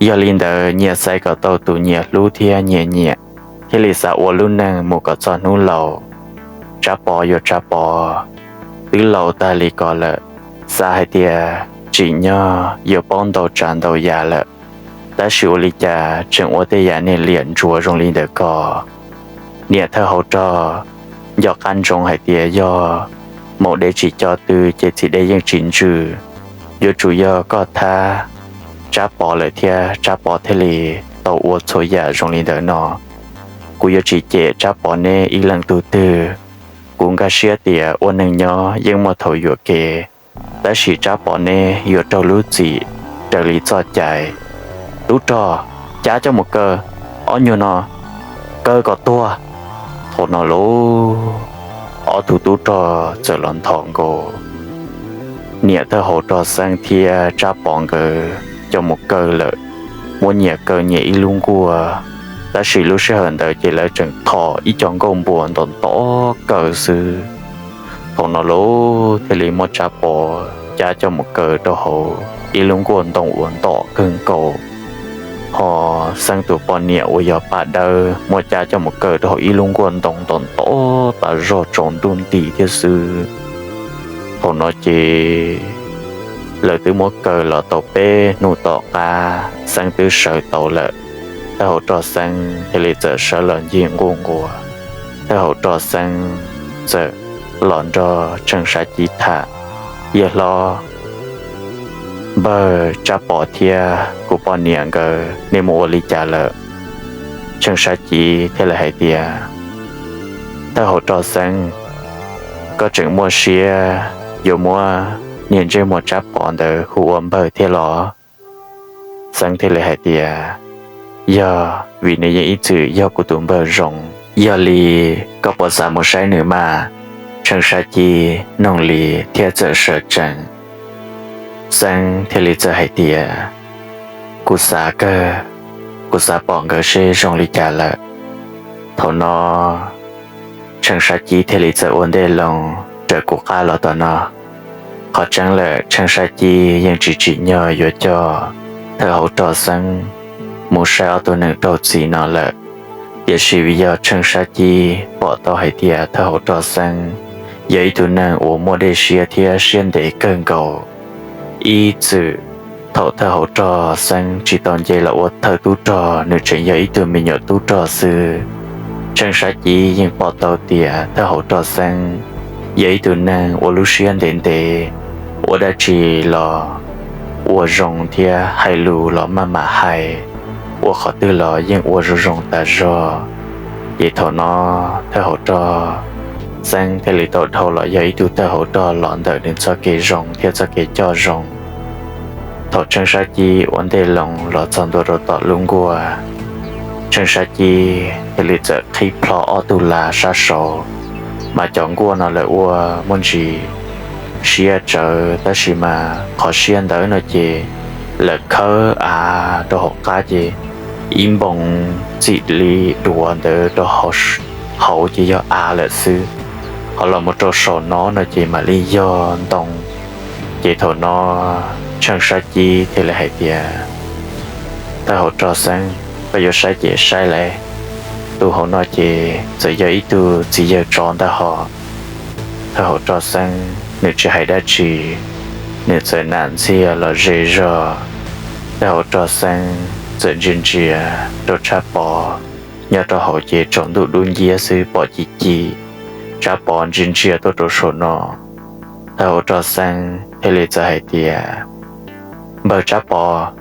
Yog li ntawd nyias xaiv kom tau tus nyias hlub thiab nyias nyiam, thiaj li xav ua lub neej mus kom txog hnub laus. Tsab Pov yuav Tsab Pov, twb laus tag li ko lawm, xav hais tias tsim nyog yuav paub ntau tsav ntau yam lawm, tab sis ua li cas tseem ua tej yam niag liam ntsuav zoo li ntawm ko. Niam thawj hauv rog nco qab ntsoov hais tias yog maum dev tsis co tw ces txiv dev yeej tsis ntsws. Yuav tsum yog koj thab Tsab Pov lawm thiab Tsab Pov thiaj li tau ua txhua yam zoo li ntawm no. Kuv yuav tsis cem Tsab Pov neb ib leej tug twg. Kuv nkag siab tias ua neeg nyob yeej muaj thaum yuam kev, tab sis Tsab Pov neb yuav raug lub txim raws li txoj cai. Tub rog, cab coj mus kaw, ob nyuag no kaw kom tuag. Thaum no lauj, ob tug tub rog txawm los nthos nkaus niam thawj hauv rog Xeeb thiab Tsab Pov nkawd coj mus kaw lawm. Muab nyias kaw nyias ib lub nkuaj, tab sis lub sij hawm ntawd ces lawv tseem thom ib co nkauj npua ntom ntom kaw xwb. Thaum no lauj thiaj li muab Tsab Pov cab coj mus kaw rau hauv ib lub nkuaj ntoo uas ntom kawg nkaus. Ho Xeeb tus poj niam uas yog Paj Dawb muab cab coj mus kaw rau hauv ib lub nkuaj ntoo ntom ntom tas zog tsaus ntuj nti thiab xwb. Thaum no ces lawv twb muab kaw los tau peb hnub tom qab, Xeeb twb sawv tau lawm. Thawj hauv rog Xeeb thiaj li txawm sawv los ncig nquj nquas. Thawj hauv rog Xeeb txawm los nrog Tsheej Sab Ci tham, Yawg hlob, npawg Tsab Pov thiab kuv poj niam nkawd nej mus ua li cas lawm? Tsheej Sab Ci thiaj li hais tias, Thawj hauv rog Xeeb, koj tseem muaj siab yuav muab niag ntsej muag Tsab Pov ntawd hu ua npawg thiab los? Xeeb thiaj li hais tias, Yog, vim nws yeej ib txwm yog kuv tus npawg zoo. Yog li koj puas xav mus saib nws mas? Tsheej Sab Ci noog li thiab txawm sawv tsees. Xeeb thiaj li txawm hais tias, Kuv xav kawg, kuv xav pom nkawd seb zoo li cas lawm. Thaum no Tsheej Sab Ci thiaj li txawm ua ntej loo raws kuv qab los tom no. Qhov tseeb lawm Tsheej Sab Ci yeej tsis tsim nyog yuav coj thawj hauv rog Xeeb mus saib ob tug neeg raug txim no lawm. Tiam sis vim yog Tsheej Sab Ci pom tau hais tias thawj hauv rog Xeeb yog ib tug neeg uas muaj dej siab thiab siab ntev kawg nkaus. Ib txwm thaum thawj hauv rog Xeeb tsis tau nce los ua thawj tub rog, nws tseem yog ib tug me nyuam tub rog xwb, Tsheej Sab Ci yeej pom tau tias thawj hauv rog Xeeb yog ib tug neeg ua lub siab ntev ntev, ua dab tsi los ua zoo thiab hais lus los maj mam hais, ua qhov twg los yeej ua zoo zoo tas zog. Ces thaum no thawj hauv rog Xeeb thiaj li tau dhau los yog ib tug thawj hauv rog los ntawm nws txoj kev zoo thiab txoj kev coj zoo. Thaum Tsheej Sab Ci ua ntej loo los txog ntua rau tom lub nkuaj, Tsheej Sab Ci thiaj li txawm qhib plho ob tug las sab saud, mas cov nkuaj no lawv ua muaj ntsis siab tsawv, tab sis mas qhov siab ntawd no ces lawv khawb av rau hauv qab ces ib npoos txim li duav ntawd rau hauv ces yog av lawm xwb, ho los mus rau saum no no ces mam li yog ntoo. Ces thaum no Tsheej Sab Ci thiaj li hais tias, Thawj hauv rog Xeeb, koj yuav saib ces saib lauj, tus hauv no ces txawm yog ib tug txiv yawg tsov ntag hos. Thawj hauv rog Xeeb nws tsis hais dab tsi, nws txawm nam ntxiag los ze zog. Thawj hauv rog Xeeb txawm ntsia ntsia rau Tsab Pov, nyob rau hauv ces tsaus ntuj dub nciab xwb pom ci ci. Tsab Pov ntsia ntsia tuaj rau saum no, thawj hauv rog Xeeb thiaj li txawm hais tias, Npawg Tsab Pov,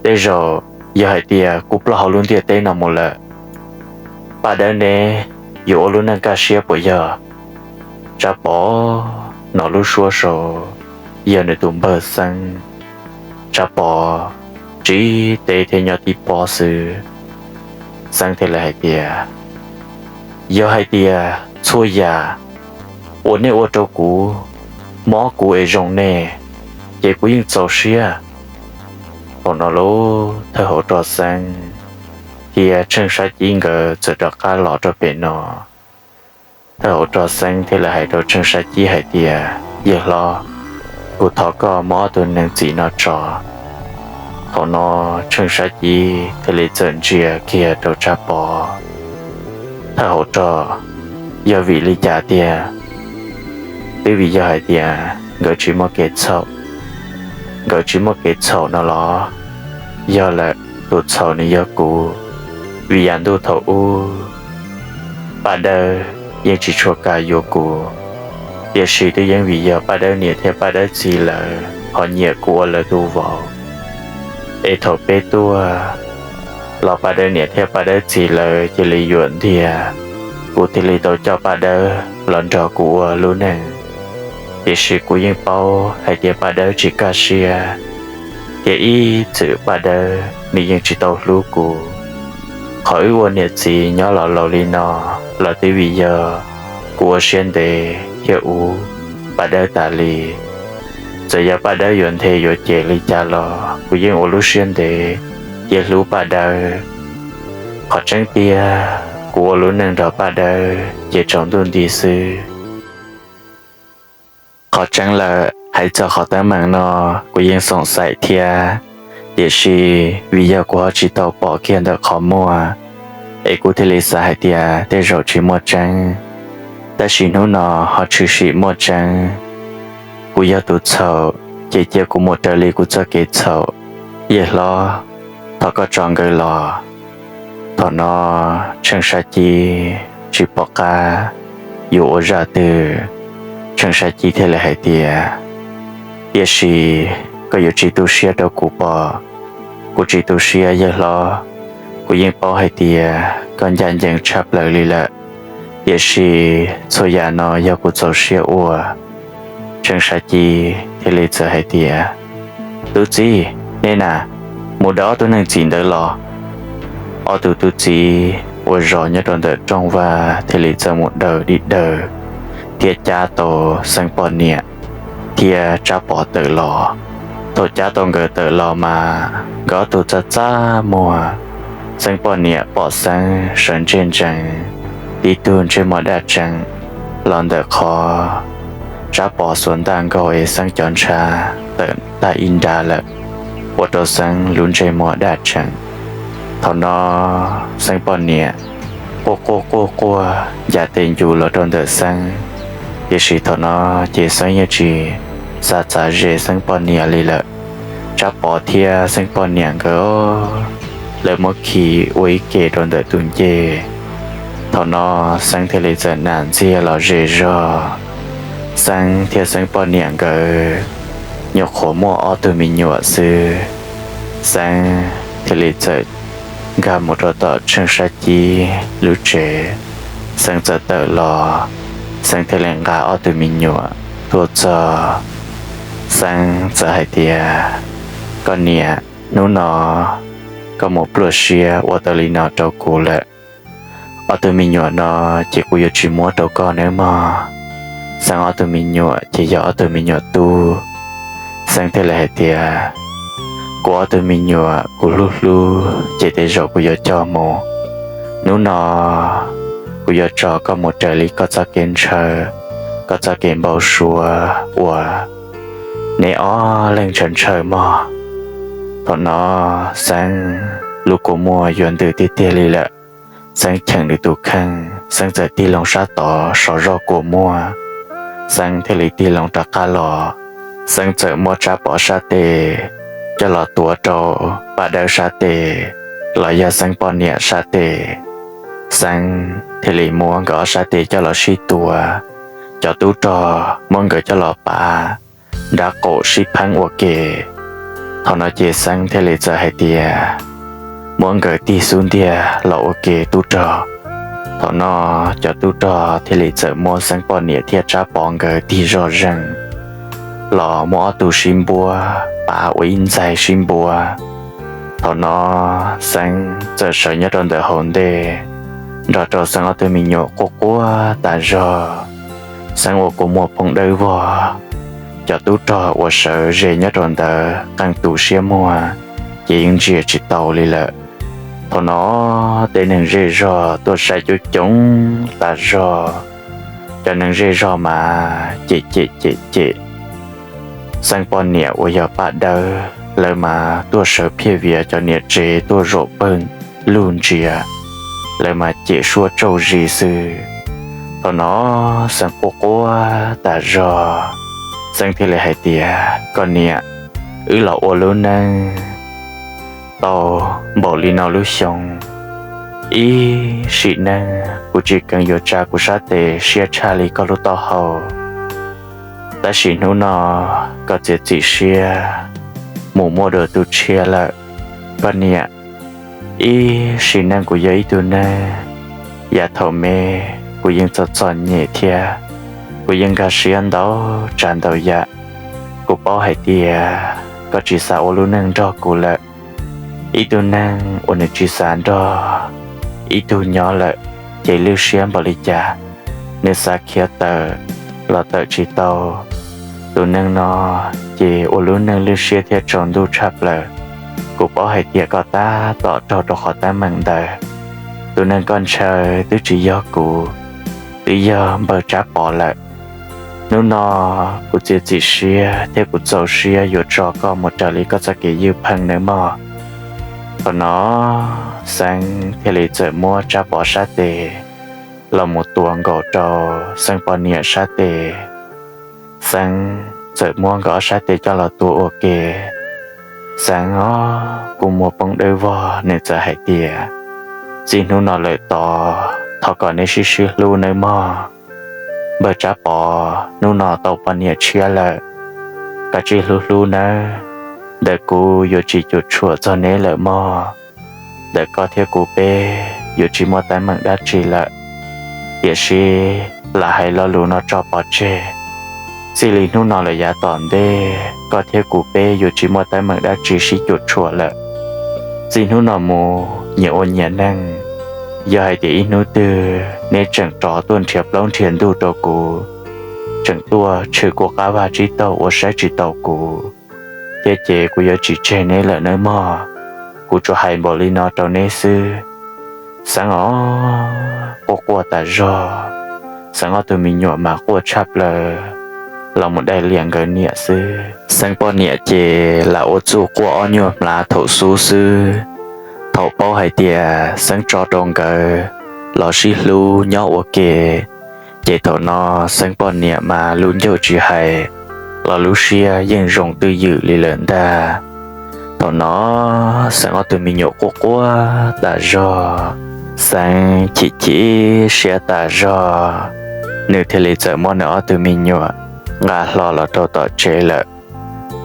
tej zaum yog hais tias kuv ploj hauv lub ntiaj teb no mus lawm, Paj Dawb neb yuav ua lub neej kaj siab puas yog? Tsab Pov hnov lub suab saud yog nws tus npawg Xeeb, Tsab Pov tsis teb thiab nyob tib pob xwb. Xeeb thiaj li hais tias, Yog hais tias txhua yam uas nej ua rau kuv, mob kuv es zoo nej, ces kuv yeej txaus siab. Thaum no lub thawj hauv rog Xeeb thiab Tsheej Sab Ci nkawd txawm rov qab los rau pem no. Thawj hauv rog Xeeb thiaj li hais rau Tsheej Sab Ci hais tias, Yawg hlob, kuv thov koj muab ob tug neeg txim no tso. Thaum no Tsheej Sab Ci thiaj li txawm ntsia kiag rau Tsab Pov, Thawj hauv rog, yog vim li cas tiag? Twb vim yog hais tias nkawd tsis muaj kev txhaum, nkawd tsis muaj kev txhaum no los? Yog lawm, tus txhaum nws yog kuv, vim yav ntuj thaum ub Paj Dawb yeej tsis tshua kam yuav kuv, tiam sis twb yeej vim yog Paj Dawb niam thiab Paj Dawb txiv lawv ho nyiam kuv ua lawv tus vauv. Es thaum peb tuaj los Paj Dawb niam thiab Paj Dawb txiv lawv cia li yuam ntiag, kuv thiaj li tau coj Paj Dawb los nrog kuv ua lub neej. Tiam sis kuv yeej paub hais tias Paj Dawb tsis kaj siab, thiab ib txwm Paj Dawb nws yeej tsis tau hlub kuv. Qhov wb ua niam txiv nyob los laus li no los twb vim yog kuv ua siab ntev thiab ub Paj Dawb tas li. Txawm yog Paj Dawb yuav nthe yuav cem li cas los kuv yeej ua lub siab ntev thiab hlub Paj Dawb. Qhov tseeb tiag, kuv ua lub neej nrog Paj Dawb ces tsaus ntuj nti xwb. Qhov tseeb lawm, hais txog qhov teeb meem no, kuv yeej xoom xaim thiab, tiam sis vim yog kuv ho tsis tau pom kiag ntawm qhov muag, es kuv thiaj li xav hais tias tej zaum tsis muaj tseeb. Tab sis hnub no ho tshwm sim muaj tseeb. Kuv yog tus txhaum, ces cia kuv mus raws li kuv txoj kev txhaum. Yawg hlob, thov koj tso nkawd los. Thaum no Tsheej Sab Ci tsis pom qab yuav ua zaj twg, Tsheej Sab Ci thiaj li hais tias, Tiam sis koj yuav tsis tu siab rau kuv pob? Kuv tsis tu siab yawg hlob. Kuv yeej paub hais tias koj ncaj ncees tshaj plaws li lawm, tiam sis txhua yam no yog kuv txaus siab ua. Tseej Sab Ci thiaj li txawm hais tias, Tub txib, nej na, mus daws ob tug neeg txim ntawd los. Ob tug tub txib ua zog nyob rau ntawm rooj vag thiaj li txawm mus daws dim daws thiab cab tau Xeeb poj niam thiab Tsab Pov tawm los. Thaum cab tau nkawd tawm los mas nkawd ob tug txaj txaj muag. Xeeb poj niam pom Xeeb sawv ntsej ntsees, tib tug ntsej muag daj tsees los ntawm qhov Tsab Pov xuas ntaj nkaus es Xeeb cov ntshav tawm tag ib nrab lawm, ua rau Xeeb lub ntsej muag daj tsees. Thaum no Xeeb poj niam quaj quaj quaj quaj ncav tes ncu los rau ntawm Xeeb, tiam sis thaum no ces Xeeb yeej tsis xav txav ze Xeeb poj niam li lawm. Tsab Pov thiab Xeeb poj niam nkawd, lawv muab khi ua ib ke rau ntawm tus ncej. Thaum no Xeeb thiaj li txawm nam ntxiag los ze zog. Xeeb thiab Xeeb poj niam nkawd nyuam qhuav muaj ob tug me nyuam xwb. Xeeb thiaj li txawm nkag mus rau tom Tseej Sab Ci lub tsev. Xeeb txawm tawm los, Xeeb thiaj li nqa ob tug me nyuam tuaj txog. Xeeb txawm hais tias, Koj niam, hnub no koj mus pluaj siab ua tau li no rau kuv lawm. Ob tug me nyuam no ces kuv yuav tsis muab rau koj nawb mog. Xeeb ob tug me nyuam ces yog ob tug me nyuam tub. Xeeb thiaj li hais tias, Kuv ob tug me nyuam kuv hlub hlub ces tej zaum kuv yuav coj mus. Hnub no kuv yuav tso koj mus raws li koj txoj kev ntshaw, koj txoj kev npau suav uas neb ob leeg ntshaw ntshaw mog. Thaum no Xeeb lub kua muag yuav ntws tiag tiag li lawm. Xeeb cheem nws tus kheej, Xeeb txawm tig loo sab tod sov zog kua muag. Xeeb thiaj li tig loo rov qab los. Xeeb txawm muab Tsab Pov sab tes coj los tuav rau Paj Dawb sab tes, los yog Xeeb poj niam sab tes. Xeeb thiaj li muab nkawd ob sab tes coj los sib tua. Cov tub rog muab nkawd coj los pav nrab qaum sib pheeb ua ke. Thaum no ces Xeeb thiaj li txawm hais tias, Muab nkawd tig xub ntiag los ua ke tub rog. Thaum no cov tub rog thiaj li txawm muab Xeeb poj niam thiab Tsab Pov nkawd tig zog zeeg los muab ob tug sib npuab, pav ua ib ntxaig sib npuab. Thaum no Xeeb txawm sawv nyob rau ntawm hauv ntej, nrog rau Xeeb ob tug me nyuam quaj quaj tas zog. Xeeb ua kua muag poob dawb vog. Cov tub rog uas sawv ze nyob rau ntawd qee tus siab muag ces yeej ntsia tsis tau li lawm. Thaum no tej neeg zej zog tuaj saib coob coob tas zog. Cov neeg zej zog mas cem cem cem cem Xeeb poj niam uas yog Paj Dawb, lawv mas tuaj sawv phiaj vias cov niam tsev tuaj zaum pawg lug ntsia, lawv mas cem suab tsauj zis xwb. Thaum no Xeeb quaj quaj tas zog, Xeeb thiaj li hais tias, Koj niam, wb los ua lub neej tau npaum li no lub xyoo, ib sim neej kuv tsis kheev yuav tsa kuv sab tes siab tshaj li koj lub taub hau. Tab sis hnub no koj txiav txim siab mus muaj dua tus tshiab lawm. Koj niam, ib sim neej kuv yog ib tug neeg, yav thaum me kuv yeej txom txom nyem thiab kuv yeej nkag siab ntau tsav ntau yam. Kuv paub hais tias koj tsis xav ua lub neej nrog kuv lawm. Ib tug neeg uas nws tsis xav nrog ib tug nyob lawm, ces lwj siab npaum li cas nws xav khiav tawm los tawm tsis tau. Tus neeg no ces ua lub neej lwj siab thiab tsaus ntuj tshaj plaws. Kuv paub hais tias koj tab tom raug rau qhov teeb meem ntawd. Tus neeg koj ntshaw twb tsis yog kuv, twb yog npawg Tsab Pov lawm. Hnub no kuv txiav txim siab thiab kuv txaus siab yuav tso koj mus raws li koj txoj kev ywj pheej nawb mog. Thaum no Xeeb thiaj li txawm muab Tsab Pov sab tes los mus tuav nkaus rau Xeeb poj niam sab tes. Xeeb txawm muab nkawd ob sab tes coj los tua ua ke. Xeeb o, kua muag poob dawb vog, nws txawm hais tias, Txij hnub no lawm tod thov kom neb sib sib hlub nawb mog. Npawg Tsab Pov hnub no tau poj niam tshiab lawm, koj tsij hlub hlub nawb. ntawm kuv yuav tsis cuam tshuam txog neb lawm mog. Ntawm koj thiab kuv peb yuav tsis muaj teeb meem dab tsi lawm. Tiam sis lam hais lo lus no tso pov tseg, txij li hnub no lawm yav tom ntej koj thiab kuv peb yuav tsis muaj teeb meem dab tsi sib cuam tshuam lawm. Txij hnub no mus nyias ua nyias neej. Yog hais tias ib hnub twg neb tseem rov tuaj nrhiav plaub nrhiav ntug rau kuv, tseem tuaj tshwm kuv qab vag tsib taug ua saib tsis taus kuv thiab ces kuv yuav tsis tseg neb lawm nawb mog. Kuv tsuas hais npaum li no rau neb xwb. Xeeb os, quaj quaj tas zog. Xeeb ob tug me nyuam mas quaj tshaj plaws los mus daij liam nkawd niam xwb. Xeeb poj niam ces lam ua txuj quaj ob nyuag hmlav thaum xub xwb. Thaum paub hais tias Xeeb tso rau nkawd los sib hlub nyob ua ke, ces thaum no Xeeb poj niam mas lub ncauj tsis hais los lub siab yeej zoo twj ywm li lawm ntag. Thaum no Xeeb ob tug me nyuam quaj quaj tas zog, Xeeb chim chim siab tas zog, nws thiaj li txawm muab nws ob tug me nyuam nqa hlo los rau tom tsev lawm.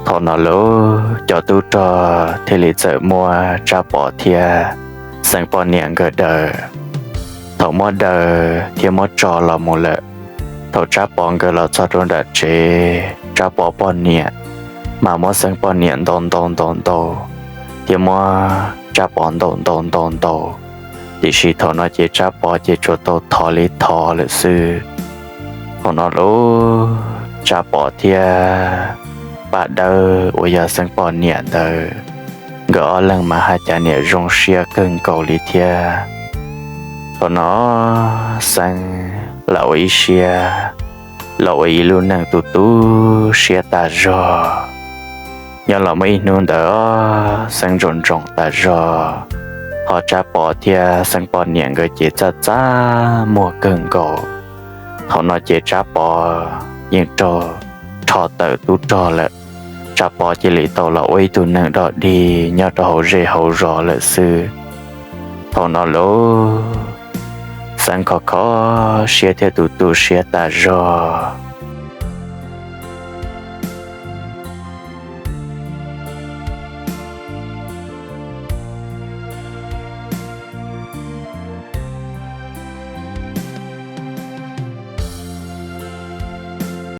Thaum no lub cov tub rog thiaj li txawm muab Tsab Pov thiab Xeeb poj niam nkawd daws. Thaum muab daws thiab muab tso los mus lawm, thaum Tsab Pov nkawd los txog rau nram tsev, Tsab Pov poj niam mas muab Xeeb poj niam ntaus ntaus ntaus ntaus, thiab muab Tsab Pov ntaus ntaus ntaus ntaus. Tiam sis thaum no ces Tsab Pov ces tsuas tau thov li thov lawm xwb. Thaum no lub Tsab Pov thiab Paj Dawb uas yog Xeeb poj niam ntawd, nkawd ob leeg mas haj cas niam zoo siab kawg nkaus li thiab. Thaum no Xeeb lam ua ib siab los ua ib lub neej tu tu siab tas zog. Nyob los muaj ib hnub ntawd Xeeb ntsoov ntsoov tas zog, ho Tsab Pov thiab Xeeb poj niam nkawd ces txaj txaj muag kawg nkaus. Thaum no ces Tsab Pov yeej raug rho tawm tub rog lawm. Tsab Pov cia li tau los ua ib tug neeg dog dig nyob rau hauv zej hauv zos lawm xwb. Thaum no lub Xeeb kho kho siab thiab tu tu siab tas zog.